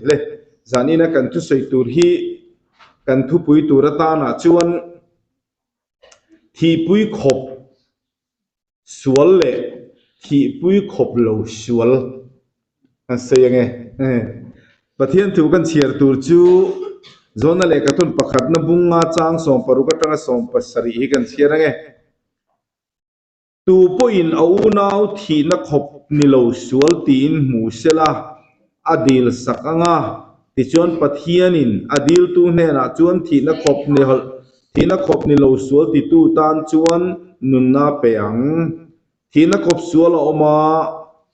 Le, zanina kan thusawi tur hi kan thupui tur atanah chuan thihpui khawp sual leh thihpui khawp lo sual kan sawi ange. Pathian thu kan chhiar tur chu Zawna lehkhathawn pakhatna bunga chang 16 atanga 17 hi kan chhiar ange. Tu pawhin a unau thihna khawp ni lo sual tiin hmu sela a dil sak ang a, tichuan Pathianin a diltu hnenah chuan thihna khawp ni thihna khawp ni lo sual titu tan chuan nunna a pe ang. Thihna khawp sual a awm a,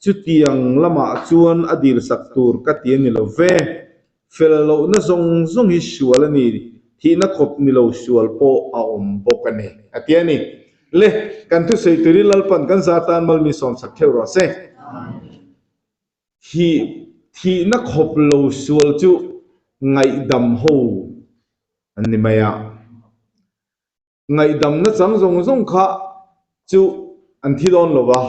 chutiang lamah chuan a dil sak tur ka ti a ni lo ve. Fel lohna zawng zawng hi sual a ni, thihna khawp ni lo sual pawh a awm bawk a ni, a ti a ni. Le, kan thusawi turi Lalpan kan za tan malmi sawmsak theuh rawh se. Thih, thihna khawp lo sual chu ngaihdam ho an ni mai a. Ngaihdamna chang zawng zawng kha chu an thi dawn lo va,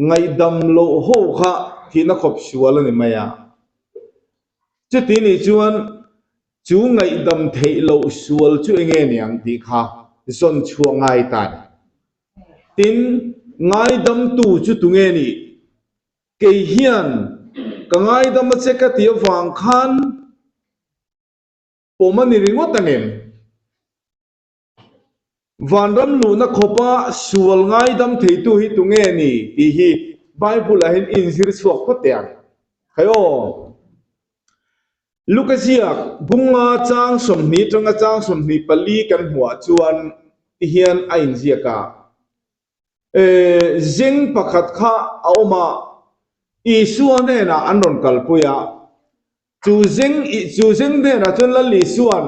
ngaihdam loh ho kha thihna khawp sual a ni mai a. Chuti nih chuan chu ngaihdam theih loh sual chu eng nge ni ang tih kha zawn chhuah ngai ta a ni. Tin, ngaidamtu chu tunge nih? Kei hian ka ngaidam a che ka ti avang khan, Pawm a ni ringawt ang em? Vanram luhna khawpa sual ngaidam theitu hi tunge ni tih hi Bible-ah hian inzir chhuak phawt teh ang. Khai aw! Luka ziak bunga chang 20 atanga chang 24 kan hmuhah chuan tihian a inziak a, Zing pakhat kha a awm a, Isua hnenah an rawn kalpui a. Chu zing chu zing hnenah chuan Lal Isua'n,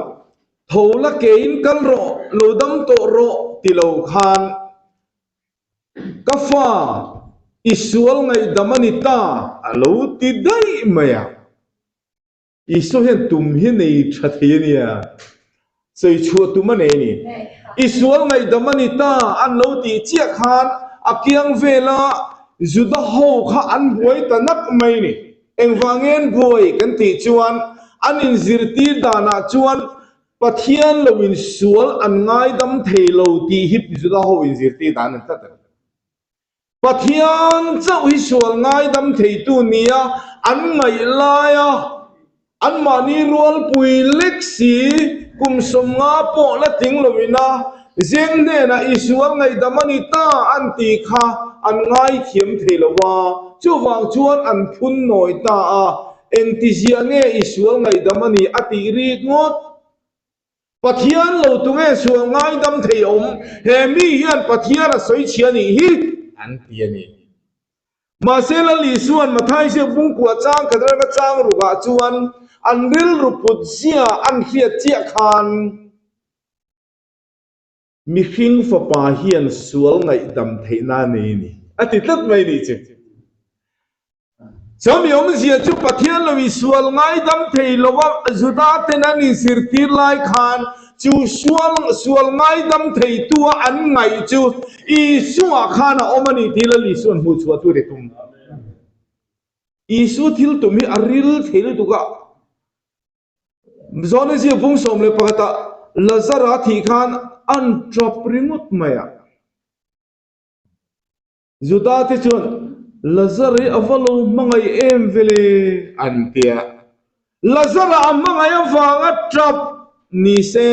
Tho la keiin kal rawh, lo dam tawh rawh ti lo khan, Ka fa, i sual ngaihdam a ni ta, a lo ti daih mai a. Isua hian tum hi nei tha thei a nia, sawi chhuah tum a nei a ni. I sual ngaihdam a ni ta an lo tih chiah khan a kiang vela Juda ho kha an buai ta nak mai a ni. Engvangin an buai kan tih chuan an inzirtir danah chuan Pathian lo insual an ngaidam thei lo tih hi Juda ho inzirtir dan an tlat a ni. Pathian chauh hi sual ngaidam theitu nia an ngaih laia anmahni rualpui lek si kum 50 pawh la tling loina zeng hnenah i sual ngaihdam a ni ta an tih kha an ngaithiam thei lo a, chuvang chuan an phun nawi ta a, engtizia nge i sual ngaihdam a ni a tih rik ngawt. Pathian lo tunge sual ngaidam thei awm? He mi hian Pathian a sawi chhia nih hi an ti a ni. Mahse Lal Isua'n Mathai ziak bungkua chang khat ranga chang rukah chuan an rilru put zia an hriat chiah khan mihring fapa hian sual ngaihdam theihna a nei a ni a ti tlat mai nih chu. Chumi awmzia chu Pathian lo isual ngaidam thei lo a, Juda ten an inzirtir lai khan chu sual sual ngaidam theitu a an ngaih chu Isua khan a awm a ni tih Lal Isua'n hmuh chhuah tur i tum. Isua thil tum hi a ril thei lutuk a. Zawhna zia bung 11 ah Lazara thih khan an tap ringawt mai a. Juda te chuan, Lazar hi a va lo hmangaih em ve le? an ti a. Lazar-a a hmangaih avanga tap ni se,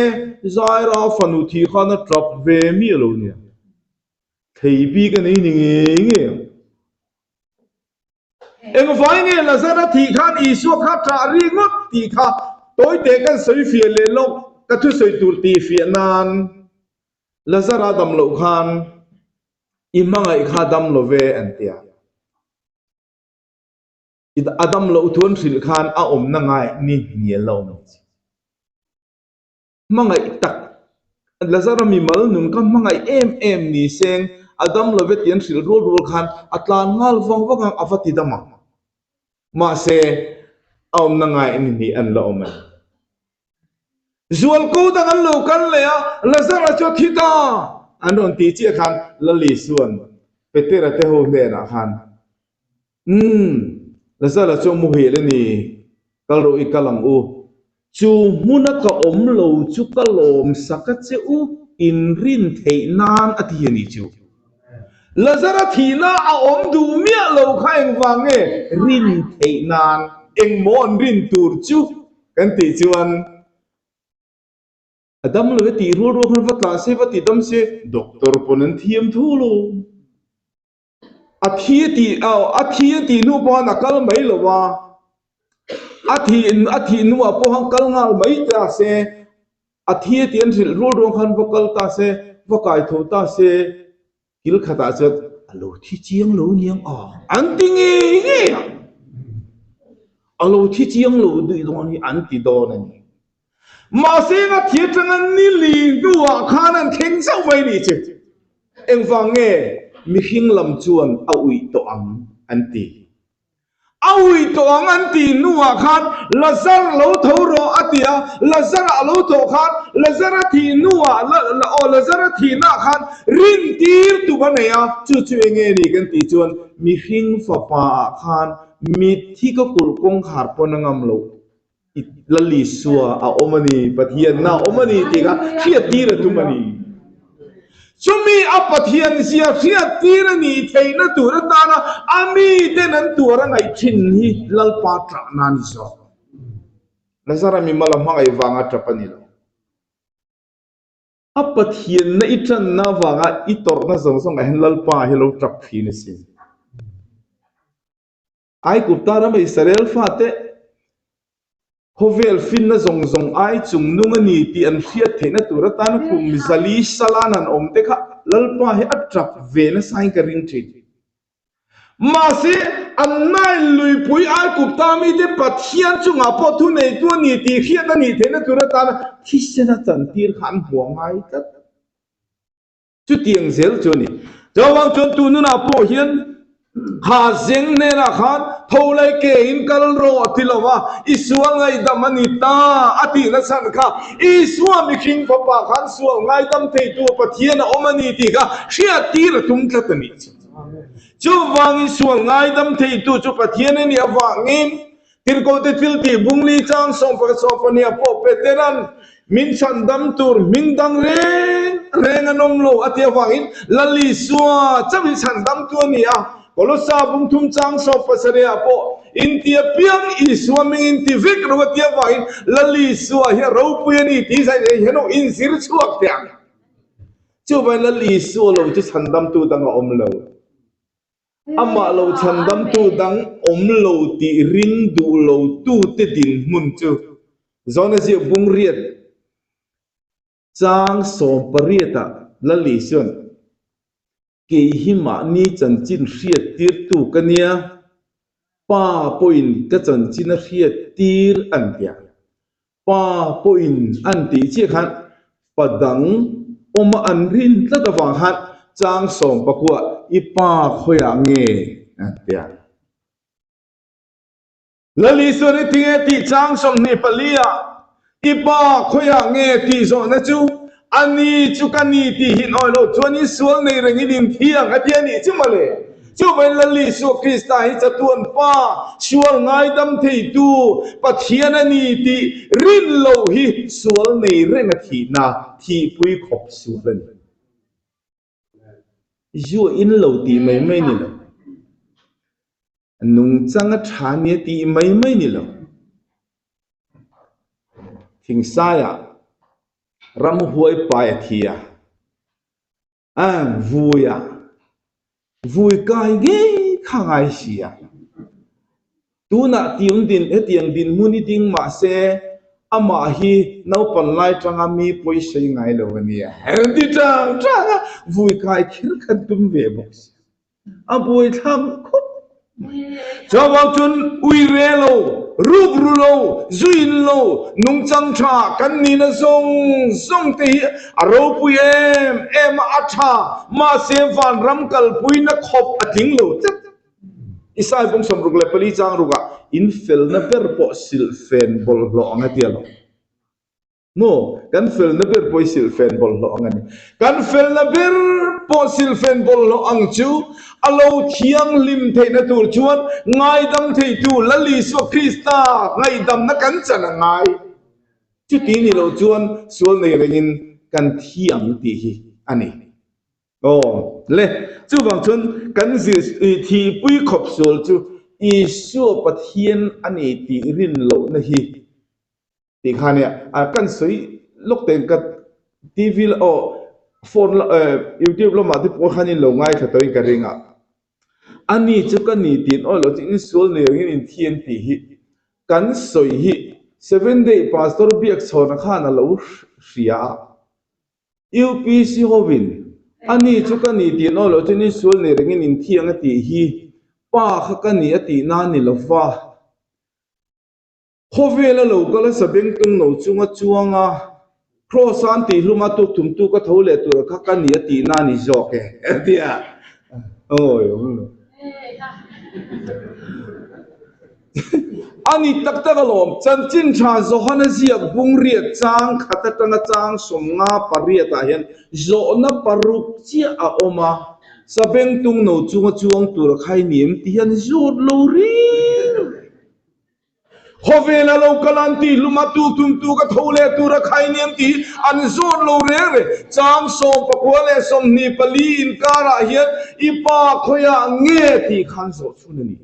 Zaira fanu thih khan a tap ve miah lo nia. Thei bik a nei ni ngei ngei ang. Engvai nge Lazar-a thih khan Isua kha ṭah ri ngawt tih kha tawite kan sawi fiah leh lawk ka thusawi tur tih fiah nan. Lazara dam loh khan i hmangaih kha dam lo ve an ti a. A dam loh thu an hrilh khan a awmna ngai ni hnial la awm ang chi. Hmangaih tak Lazara mimal nun kha hmangaih em em ni seng a dam lo ve tih an hrilh rual rual khan a tlan nghal vang vang ang a va ti dam ang. Mahse a awmna ngai ni hnih an la awm a ni. Zualko dang an lo kal leh a, Lazara chu a thi ta! An rawn tih chiah khan Lal Isua'n Petera te ho hnenah khan, Umm, Lazara chu a muhil a ni. Kal rawh i kal ang u. Chu hmuna ka awm lo chu ka lawm sak a che u, inrin theih nan a ti a ni chu. Lazara thihna a awm duh miah lo kha engvang nge rin theih nan engmaw an rin tur chu kan tih chuan a dam lo e tih rual rual khan va tlan se va ti dam se doctor pawn an thiam thu lo. A thi a tih a thi a tih hnu pawh a kal mai lo a, a thih a thih hnuah pawh khan kal nghal mai ta se, a thi a tih an hrilh rual rual khan va kal ta se, va kai tho ta se, kil khatah chuan a lo thi chiang lo niang a, an ti ngei ngei a, a lo thi chiang lo duih dawn hi an ti dawn a ni. Mahse nga thi atanga ni li hnuah khan an thleng zauh mai nih chu. Engvang nge mihring lam chuan a uih tawh ang an ti. A uih tawh ang an tih hnuah khan Lazar lo tho rawh a ti a, Lazar a lo thawh khan Lazar a thih hnuah aw Lazar a thihnaah khan rintir tum a nei a, chu chu enge ni kan tih chuan mihring fapa ah khan mitthi ka kulh kawngkhar pawn a ngam loh. I Lal Isua a awm a ni, Pathianna a awm a ni tih kha hriattir a tum a ni. Chumi a Pathian zia hriattir a nih theihna tur atana a miten an tuar a ngaih thin hi Lalpa ṭahna a ni zawk. Lazara mimal a hmangaih vanga ṭap a ni lo. A Pathianna i ṭanna avanga i tawrhna zawng zawngah hian Lalpa hi lo ṭap thin a si. Aigupta rama Israel fate khawvel finna zawng zawng ai chung nung a ni tih an hriat theihna tur atan kum zali salan an awm te kha Lalpa hi a tap ve nasain ka ring thin. Mahse, an Nile luipui Aigupta mite Pathian chungah pawh thuneitu a ni tih hriat a nih theihna tur atana thisen a chantir kha an hmuh a ngai tlat. Chutiang zel chu a ni. Chuvang chuan tu nunah pawh hian kha zeng hnenah khan tho lai ke in kal rawh a ti lo a, i sual ngaihdam a ni ta a tih nachhan kha Isua mihring fapa khan sual ngaidam theitu Pathian a awm a ni tih kha hriattir a tum tlat a nih chu. Chuvangin sual ngaidam theitu chu Pathian a nih avangin Tirhkohte thil tih bungli chang sawmpakhat sawmpahnih pawh Petera'n min chhandam tur hming dang reng reng an awm lo a tih avangin Lal Isua chauh hi chhandamtu a ni a. Kolosa bungthum chang sawmpasarihah pawh inti apiang Isua hming inti vek lo a tih avangin Lal Isua hi a ropui a ni tih zai nei hian aw inzir chhuak teh ang. Chuvangin Lal Isua lo chu chhandamtu dang a awm lo. Amah lo chhandamtu dang awm lo tih ring duh lo tute dinhmun chu Zona ziak bungriat chang sawmpariatah Lal Isuan, Kei hi mahni chanchin hriattirtu ka nia, Pa pawhin ka chanchin a hriattir an ti a. Pa pawhin an tih chiah khan pa dang awma an rin tlat avang khan chang sawm pakua i pa khawiah nge an ti a. Lal Isuan i tinge tih chang 24 ah i pa khawiah nge tih zawhna chu a ni chu ka ni tih hin awi lo chuan i sual nei rengin inthiang a ti a nih chu mawle. Chuvangin Lal Isua Krista hi chatuan Pa, sual ngaidam theitu Pathian a ni tih rin lo hi sual nei reng a thihna thihpui khawp sual a ni. Zu a in lo tih mai mai ni lo. Nungchang a tha nia tih mai mai ni lo. Thingsaiah ramhuai pai a thi a. A vui a, vui kai ngei kha ngai si a. Tunah tiang din hetiang dinhmun i ding mah se amah hi naupan lai tanga mi pawisawi ngai lo a nia. An ti tang tang a, vui kai kher khan tum ve bawk si. A buaithlak khawp mai. Chuvang chuan ui re lo, ruk ru lo, zu in lo, nungchang tha kan nihna zawng zawng te hi a ropui em em a, a tha, mahse vanram kalpuina khawp a tling lo tlat. Isai pawng 64 chang rukah in felna ber pawh silhfen bawlhhlawh ang a ti a lo. Maw? Kan felna ber pawh i silhfen bawlhhlawh ang a ni. Kan felna ber pawh silhfen bawlhhlawh ang chu a lo thianghlim theihna tur chuan ngaidam theitu Lal Isua Krista ngaihdamna kan chan a ngai. Chuti ni lo chuan sual nei rengin kan thi ang tih hi a ni. Aw le, chuvang chuan kan zir thihpui khawp sual chu Isua Pathian a ni tih rin lohna hi Tih kha nia, a kan sawi lawk teh ka TV aw phone youtube lamah te pawh khan in lo ngaithla tawhin ka ring a, a ni chu ka ni tih an awih loh chu in sual nei angin in thi an tih hi kan sawi hi seven day pastor Biakchhawna khan a lo hria a, UPC hovin a ni chu ka ni tih an awih loh chuan in sual nei rengin in thi ang a tih hi pa kha ka ni a tih nan ni lova. Khawvela lo kal a sabengtung no chunga chuang a, Kraws a an tih hlum a tukthumtu ka tho leh tur kha ka ni a tih na ni zawk e, a ti a. Awi awm lo. A ni tak tak alawm, chanchin tha Johana ziak bung riat chang khat atanga chang 58 ah hian zawhna paruk chiah a awm a, sabengtung no chunga chuang tur kha i ni em tih hian zawt lo ring. Khawvela lo kal an tih hlum a tukthumtu ka tho leh tur a khai niam tih hi an zawt lo reng reng. Chang 19 le 24 inkarah hian i pa khawiah nge tih khan zawh chhun a ni.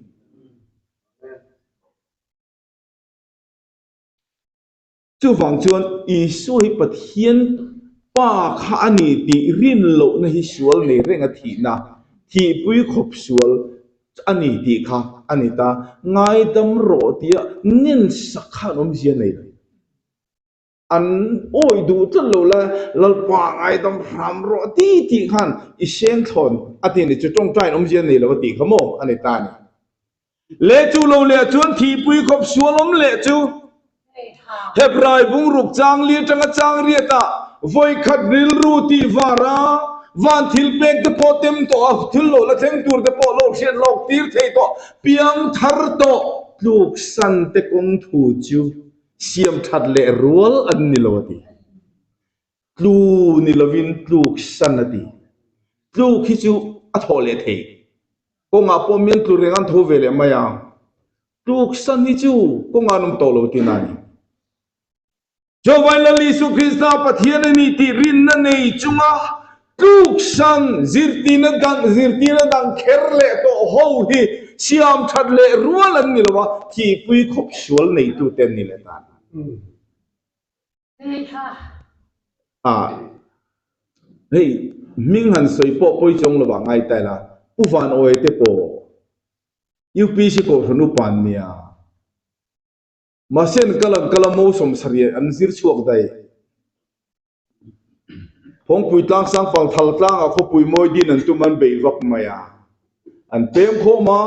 Chuvang chuan Isua hi Pathian Pa kha a ni tih rin lohna hi sual nei reng a thihna, thihpui khawp sual a ni tih kha a ni ta. Ngaidam rawh tia ngensak khan awmzia nei lo. An awih duh tlat lo la, Lalpa ngaidam hram rawh ti tih khan i sengthlawn a ti ni chu tawngtain awmzia nei lo a tih kha maw a ni ta a ni. Leh chu lo leh chuan thihpui khawp sual awm leh chu Hebrai bungruk chang li atanga chang riat ah vawi khat rilru tih var a, van thil pek te pawh tem tawh a, thil lo la thleng tur te pawh lo hriat lawk tir thei tawh, piang thar tawh tluk san te kawng thu chu siam that leh rual an ni lo a ti. Tlu ni lovin tluk san a ti. Tluk hi chu a thawh leh thei. Kawngah pawh mian tlu reng an tho ve leh mai a, tluksan hi chu kawngah an awm tawh lo tih na a ni. Jehovah Lal Isu Krista Pathian a ni tih rinna nei chunga tluksan zirtirna dang zirtirna dang kher leh tawh ho hi siam that leh rual an ni lo a, thihpui khawp sual neitute an ni leh ta. A, hei hming han sawi pawh pawi chuang lovah ngai ta ila, Pu Van Awi te pawh UPC Kohhran upa an nia. Mahse an kal an kal a mo sawmsarih an zir chhuak daih. Phawngpui tlang sangpang thal tlangah khawpui mawi din an tum an beih vak mai a. An pem khawm a,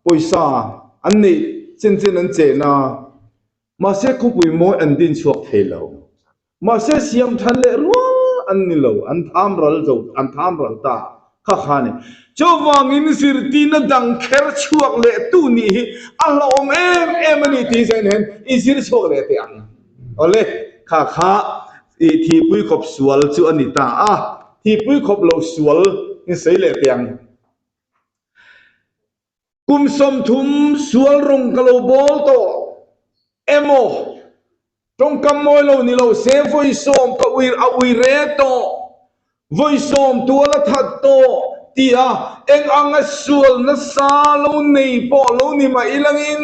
pawisa an neih chen chen an chen a. Mahse khawpui mawi an din chhuak thei lo. Mahse siam than leh rual an ni lo, an tham ral zo, an tham ral ta kha kha a ni. Chuvangin zirtirna dang kher chhuak leh tu nih hi a hlauhawm em em a ni tih zain hian i zir chhuak leh teh ang. Awle, kha kha i thihpui khawp sual chu a ni ta a, thihpui khawp lo sual in sawi leh teh ang. Kum 30 sual rawng ka lo bawl tawh emaw, tawngkam mawi lo ni lo se vawi 10 ka ui a ui re tawh, vawi 10 tual a that tawh tia eng anga sual nasa lo nei pawh lo ni mah ilangin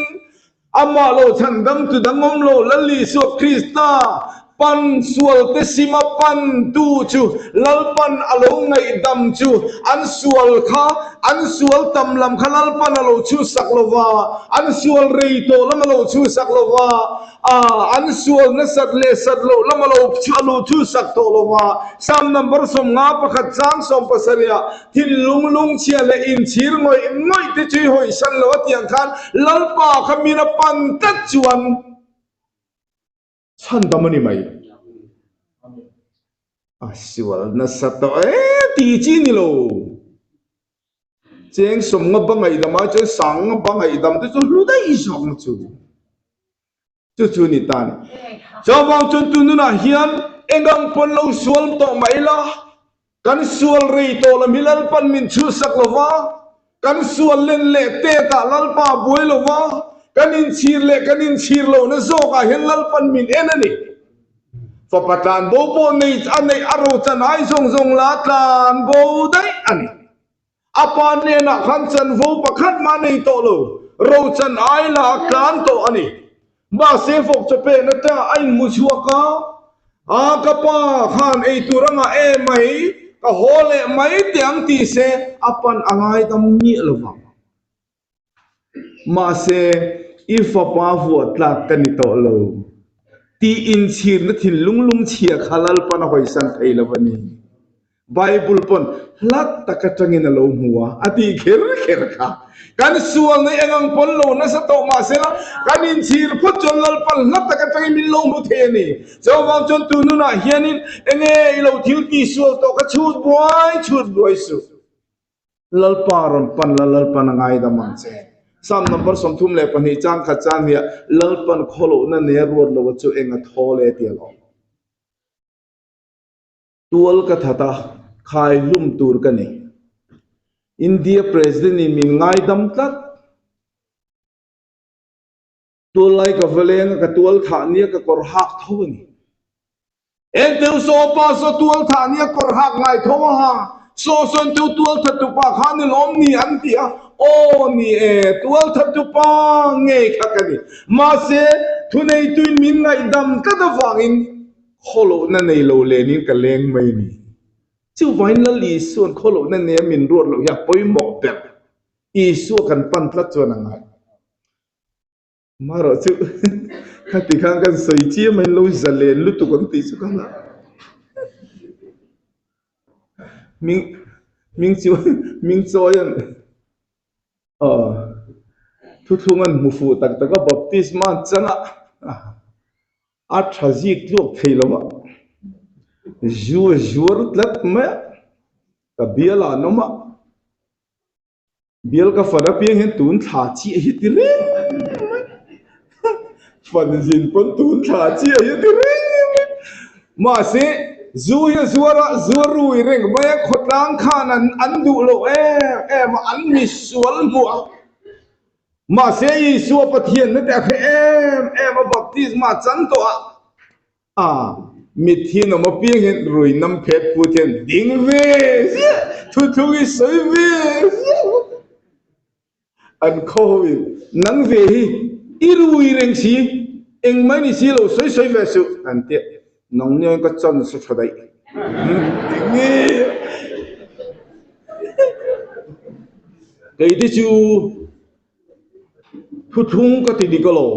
Amah lo chhandam tu dang awm lo, Lal Isua Krista pan sual te sima pan tu chu Lalpan a lo ngaihdam chu an sual kha, an sual tam lam kha Lalpan a lo chhuhsak lo va, an sual rei tawh lam a lo chhuhsak lo va, an sual nasat leh sat loh lam a lo a lo chhuhsak tawh lo va. Psalm number 51 chang 17 ah Thinlung lungchhia leh inchhir ngawih ngawih te chu i hawisan lo a tiang khan Lalpa kha min a pan tlat chuan chhandam a ni mai. A sual nasa tawh e tih chi ni lo. Cheng 50 bangaihdam ai chuan 50 bangaihdam te chu hlu daih zawk na chu. Chu chu ni ta ni. Chuvang chuan tun nunah hian engang pawn lo sual tawh mah ila, kan sual rei tawh lam hi Lalpan min chhuhsak lo va, kan sual len leh tetah Lalpa a buai lo va, kan inchhir leh kan inchhir lohna zawkah hian Lalpan min en a ni. Fapa tlan bo pawh nei a neih a rochan ai zawng zawng la tlan bo daih a ni. A pa hnenah khan chanvo pakhat mah nei tawh lo, rochan ai la a tlan tawh a ni. Mahse fawk chaw pekna te ah a inhmu chhuak a, A ka pa khan ei tur a ngah em mai, ka haw leh mai teh ang tih se a pan a ngaidam miah lo vang. Mahse, i fapa vuah tlak ka ni tawh lo tih inchhirna thinlung lungchhia kha Lalpan a hawisan thei lo a ni. Bible pawn hla tak atangin a lo hmu a, a tih kher kher kha. Kan sual nei eng ang pawn lo nasa tawh mahsela, kan inchhir phawt chuan Lalpan hla tak atangin min lo hmu thei a ni. Chuvang chuan tu nunah hianin enge i lo thil tihsual tawh kha chhut buai chhut buai suh. Lalpa rawn pan la, Lalpan a ngaidam ang che. Psalm number 32 chang khat chang hiah Lalpan khawlohna nei a ruat lo a chu eng a thawl e tih a lo awm. Tual ka that a, khai hlum tur ka ni. India President in min ngaidam tlat. Tual lai ka va leng a, ka tual thah nia ka kawr hak tho a ni. Enteu saw pa saw tual thah nia kawr hak ngai tho a ha, saw sawn teu tual that tu pa kha ni lawm ni an ti a, aw ni e, tual that tu pa ngei kha ka ni. Mahse, thuneituin min ngaihdam tlat avangin khawlohna nei lo lenin ka leng mai a ni. Chuvangin Lal Isua'n khawlohna nia min ruat loh hi a pawimawh ber. Isua kan pan tlat chuan a ngai. Marawh chu khati khan kan sawi chiam a, in lo zalen lutuk ang tih chu ka hla. Hming hming chu hming chawi an aw thuthlung an hmu fuh tak tak a baptisma an chang a, a tha zik tluak thei lo a, zu a zuar tlat mai a, ka bial ah an awm a. Bial ka fan apiang hian tun thla chiah hi ti reng mai. Fan zin pawn tun thla chiah hi ti reng mai. Mahse, zu hi a zuar a, zu a rui reng mai a, khawtlang khan an an duh loh em em a, an misual hmuh a. Mahse, Isua Pathianna te a hre em em a, baptisma chan tawh a. A mitthi nawm apiang hian rui nam phet put hian ding ve ziah, thuthlung i sawi ve ziah an khaw ho in nang ve hi i rui reng si engmah ni si lo sawi sawi ve suh an tia nang nia ka chance a tha daih tinge kei te chu thuthlung ka ti dik alo.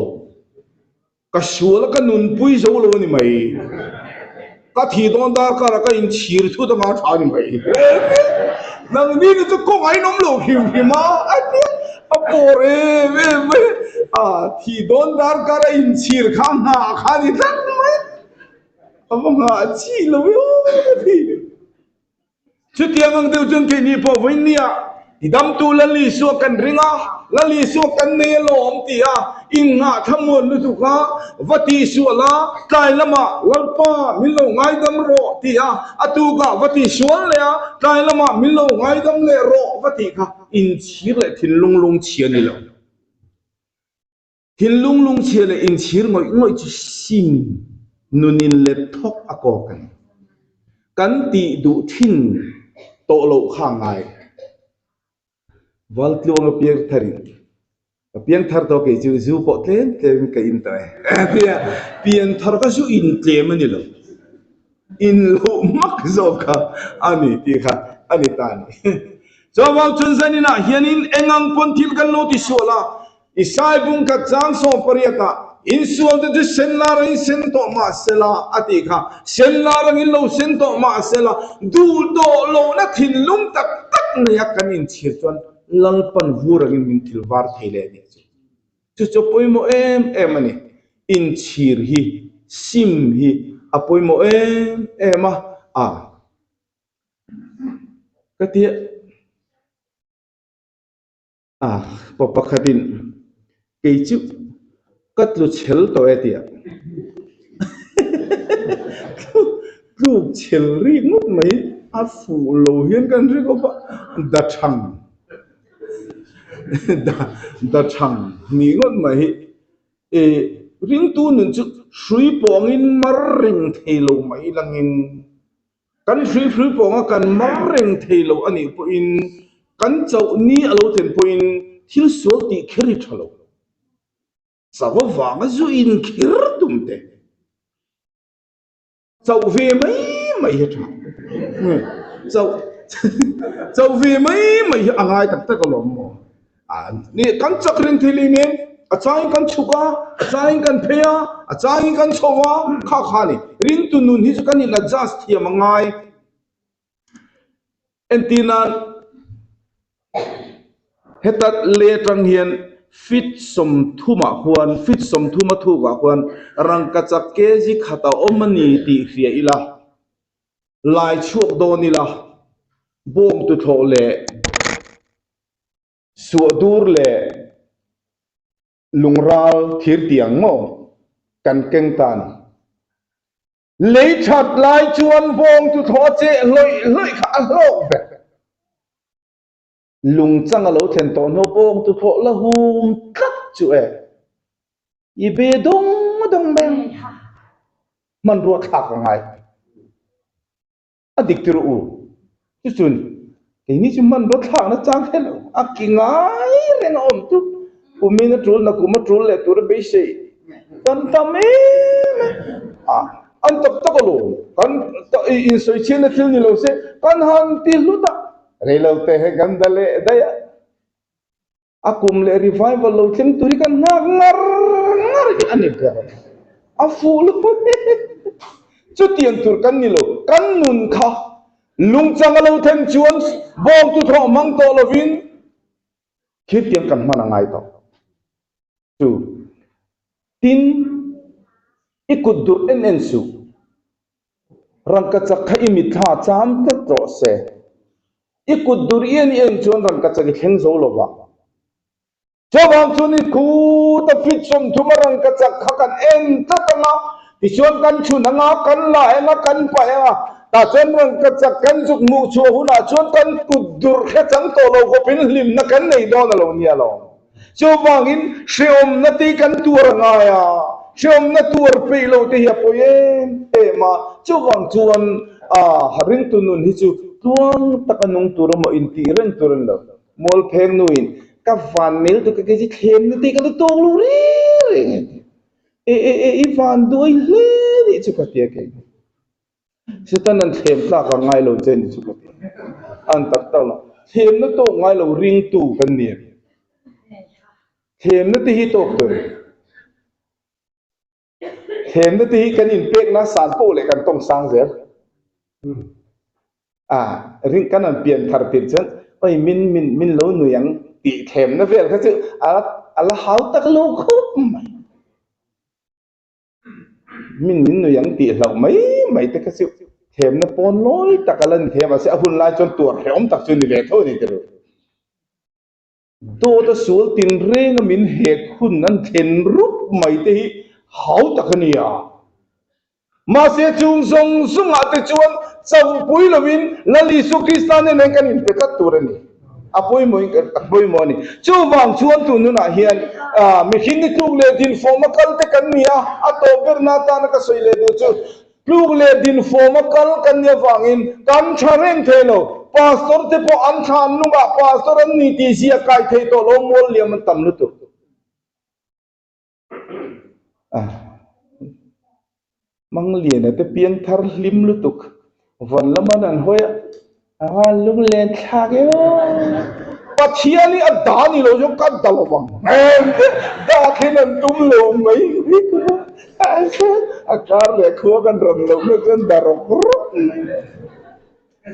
Ka sual a ka nunpui zo lo a ni mai. Ka thih dawn darkar ah ka inchhir thut anga tha a ni mai. Nangni te chu kawng a inawm lo hrim hrim a, a ti a, a pawr em em mai. A thih dawn darkar a inchhir kha nghah kha a ni tlat mai. A va nghah chi lo e aw ka ti. Chutiang ang deuh chuan keini pawh vawinia tidamtu Lal Isua kan ring a, Lal Isua kan nei alawm ti a, innghah thlamuan lutuk a, va tihsual a, tlai lamah Lalpa min lo ngaidam rawh ti a, a tukah va tihsual leh a, tlai lamah min lo ngaidam leh rawh va tih kha inchhir leh thinlung lungchhia ni lo. Thinlung lungchhia leh inchhir ngawih ngawih chu sim nunin let thawk a kawk a ni. Kan tih duh thin tawh loh kha a ngai. Valtluang a piang thar in ka piang thar tawh kei chu zu pawh tlem tlem in ka in tawh e. Tia pian thar kha zu in tlem a ni lo. In loh hmak zawk kha a ni tih kha a ni ta a ni. Chuvang chuan zaninah hianin eng ang pawn thil kan lo ti sual a, Isai bung khat chang 18 ah insual te chu sen lar angin sen tawh mah sela a tih kha, sen lar angin lo sen tawh mah sela duh tawh lohna thinlung tak tak neia kan inchhir chuan Lalpan vur angin min thil var thei leh nih chu. Chu chu a pawimawh em em a ni. Inchhir hi, sim hi a pawimawh em em a, a ka ti a. A, pa pakhatin kei chu ka tlu chhel tawh e tia. tluk chhel rik ngawt mai a fuh lo hian kan hre khawp a, Dachhang Dachhang ni ngawt mai hi e ringtu nun chu hrui pawngin mar reng thei lo mai langin kan hrui hrui pawnga kan mar reng thei lo a nih pawhin kan chauh ni a lo thlen pawhin thil sual tih kher hi tha lo. Chauh avanga zu in kher tum te. Chauh ve mai mai hi a tha. Chauh chauh ve mai mai hi a ngai tak tak alawm maw. Ni kan chak reng thei leh nen a changin kan chhuk a, a changin kan phei a, a changin kan chho a, kha kha a ni. Ringtu nun hi chu kan in adjust thiam a ngai. Entir nan heta lei atang hian feet sawmthumah khuan feet sawmthuma thukah khuan rangkachak kg khat a awm a ni tih hria ila lai chhuak dawn ila bawng tuthlawh leh suah dur leh lungral thir tiang maw kan keng ta a ni. Lei that lai chuan bawng chu thaw a cheh hlawih hlawih kha a hlawk ber. Lungchang a lo thlen tawh hnu bawng chu thaw la hum tlat chu e. I be dawng dawng mai ang. Hmanrua thlak a ngai. A dik tir u. Chu chu ni. Keini chu hmanrua thlakna chang kher lo. A ki ngai reng a awm chu. Kumin a tul na kum a tul leh tur a beisei. Kan tam em e. A an tak tak alawm. Kan insawi chhiatna thil ni lo se kan han ti hlut a. Reilo te he kan da leh daih a. A kum leh revival lo thleng tur hi kan nghak ngar ngar hi a ni ber. A fuh lo Chutiang tur kan ni lo. Kan nun kha lungchang a lo thlen chuan bawng chu thawh hmang tawh lovin thirtiang kan hman a ngai tawh. Chu tin i kut dur en en suh. Rangkachak kha i mitthla cham tlat rawh se. I kut dur i en i en chuan rangkachak i thleng zo lo va. Chuvang chuan i kut a fit 30 a rangkachak kha kan en tlat ang a, tichuan kan chhun ang a, kan la eng a, kan paih ang a, tah chuan rangkachak kan zuk hmuh chhuah hunah chuan kan kut dur hre chang tawh lo khawpin hlimna kan nei dawn a lo nia lo. Chuvangin hrehawmna te hi kan tuar a ngai a, hrehawmna tuar peih lo te hi a pawi em em a, chuvang chuan a ringtu nun hi chu tluang taka nung tur emaw intih reng tur a ni lo. Mualpheng nuin ka van mel tu ka kei chu thlemna te ka la tawk lo reng reng a ti. E e e i van duai hle nih chu ka ti a kei. Satan an thlem tlak a ngai lo che ni chu ka ti. An tak tak lo. Thlemna tawk ngai lo ringtu kan ni a. Thlemna te hi tawk tur. Thlemna te hi kan inpekna san poh leh kan tawng sang zel. A ring kan an pian thar tir chuan oi min min min lo nui ang tih thlemna vel kha chu a la hau tak lo khawp mai. Min min nui ang tih hlauh mai mai te kha chu themna pawn lawi tak a la ni thei a, mahse a hun lai chuan tuar hrehawm tak chu ni ve tho a ni tirh. Dawt a sual tinreng a min hek hun an thlen rup mai te hi hau tak a ni a. Mahse chung zawng zawngah te chuan chauhpui lovin Lal Isua Krista nen hian kan inpe tlat tur a ni. A pawimawhin a pawimawh a ni. Chuvang chuan tun hunah hian mihring hi tluk leh dinfawma kal te kan ni a, a tawp berna atana ka sawi leh duh chu tluk leh dinfawma kal kan nih avangin kan tha reng thei lo. Pastor te pawh an thlan lungah pastor an ni tih zia kai thei tawh lo mual liam an tam lutuk. Mangliana te piang thar hlim lutuk vawn lama an hawi a, a van lunglen thlak e aw. Pathian hi a da ni lo chu ka da lo vang da thleng an tum lo mai a kar leh khua kan rawn loh na chuan da rawk rawk mai.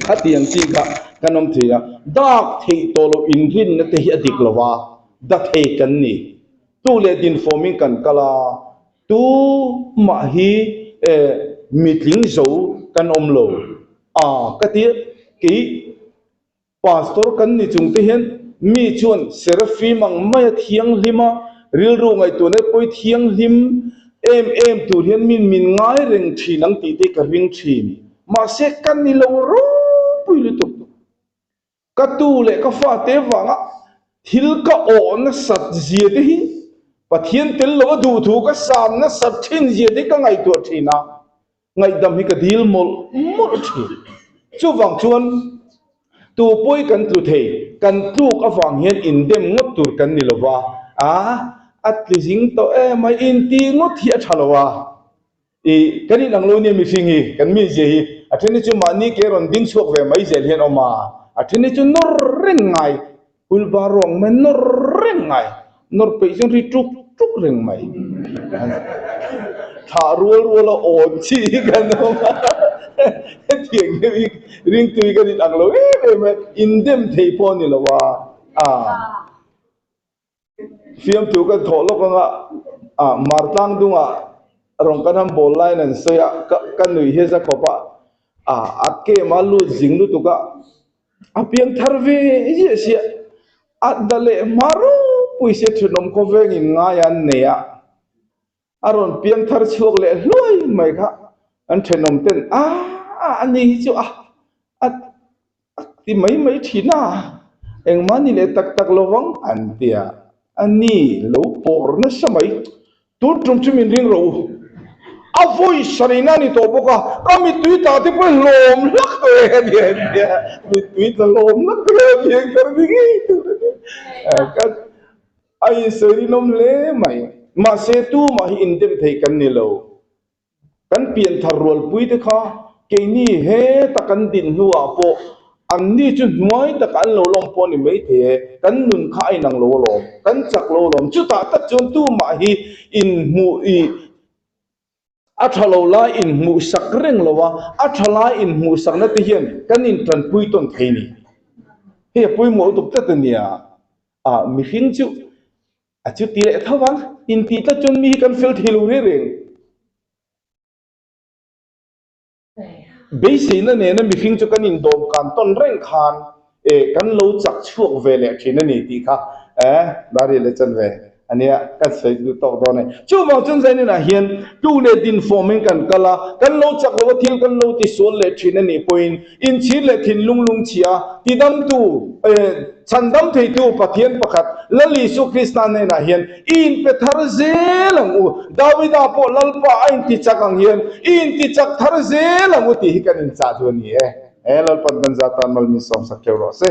Khatiang chi kha kan awm thei a, dak theih tawh loh inrinna te hi a dik lo va, da thei kan ni. Tu leh dinfawmin kan kal a, tu mah hi mitling zo kan awm lo a ka ti a, kei Pastor kan ni chung te hian mi chuan Seraphim ang maia thianghlim a, rilru ngaihtuahna pawi thianghlim em em tur hian min min ngai reng thin ang tih te ka ring thin. Mahse ka ni lo ropui lutuk. Ka tu leh ka fate vanga thil ka awh nasat zia te hi Pathian tel lova duhthu ka sam nasat thin zia te hi ka ngaihtuah thin a, ngaihdam hi ka dil mawlh mawlh thin. Chuvang chuan tu pawi kan tlu thei, kan tluk avang hian indem ngawt tur kan ni lova, a a tlu zing tawh em a, intih ngawt hi a tha lo a. I kan inang lo nia mihring hi, kan mizia hi, a then hi chu mahni ke rawn ding chhuak ve mai zel hian awm a, a then hi chu nawr reng ngai, hulba ruang mai nawr reng ngai, nawr peih chuan ri tuk tuk reng mai. Thlah rual rual a awn chi hi kan awm a, hetiang deuh hi ringtu hi kan inang lo em em a, indem thei pawh a ni lo a, a. Fiamthu kan thawh lawk anga ah Martlang dungah rawn kan han bawl laiin an sawi a, ka ka nuih hi a za khawp a, ah a kem a lut zing lutuk a, a piang thar ve ziah sia, a da leh hma ropui sia thenawm khawvengin ngai an nei a. A rawn piang thar chhuak leh hluai mai kha an thenawm ten a a ni hi chu a a a ti mai mai thin a, engmah ni leh tak tak lo vang an ti a, a ni lo pawr nasa mai, tun tum chu min ring rawh u, a vawi sarina a ni tawh bawk a, ka mittui tah te pawh hlawm hlak tawh e a ti a nia, mittui tla hlawm hlak tawh e a piang thar ni ngei tur a ni, ka. A insawi rinawm hle mai. Mahse, tumah hi indem thei kan ni lo. Kan pianthar rualpuite kha keini heta kan din hnuah pawh anni chu hnuai taka an lo lawm pawh a ni maithei e, kan nun kha a inang lo alawm, kan chak lo alawm. Chutah tak chuan tumah hi inhmuh i A tha lo lai inhmuhsak reng lo a, a tha lai inhmuhsakna te hian kan intanpui tawn thei ni. Hei a pawimawh lutuk tlat a nia. Ah, mihring chu a chu ti leh tho vang, intih tlat chuan mi hi kan fel thei lo reng reng. Beiseina nena mihring chu kan indawm kan tawn reng khan eh kan lo chak chhuak ve leh thin a ni tih kha eh Dari leh chan ve a nia kan sawi duh tawk dawn e. Chuvang chuan Zainina hian tu leh din form in kan kal a, kan lo chak lo a thil kan lo ti sual leh thin a nih pawhin inchhir leh thinlung lungchhia tidamtu eh Chhandam theitu Pathian pakhat, Lal Isu Krista hnenah hian i inpe thar zel ang u. Davida pawh Lalpa a intichak ang hian i intichak thar zel ang u tih hi kan inchah duh a ni e. He Lalpan kan zat tan mal min sawmsak theuh rawh se.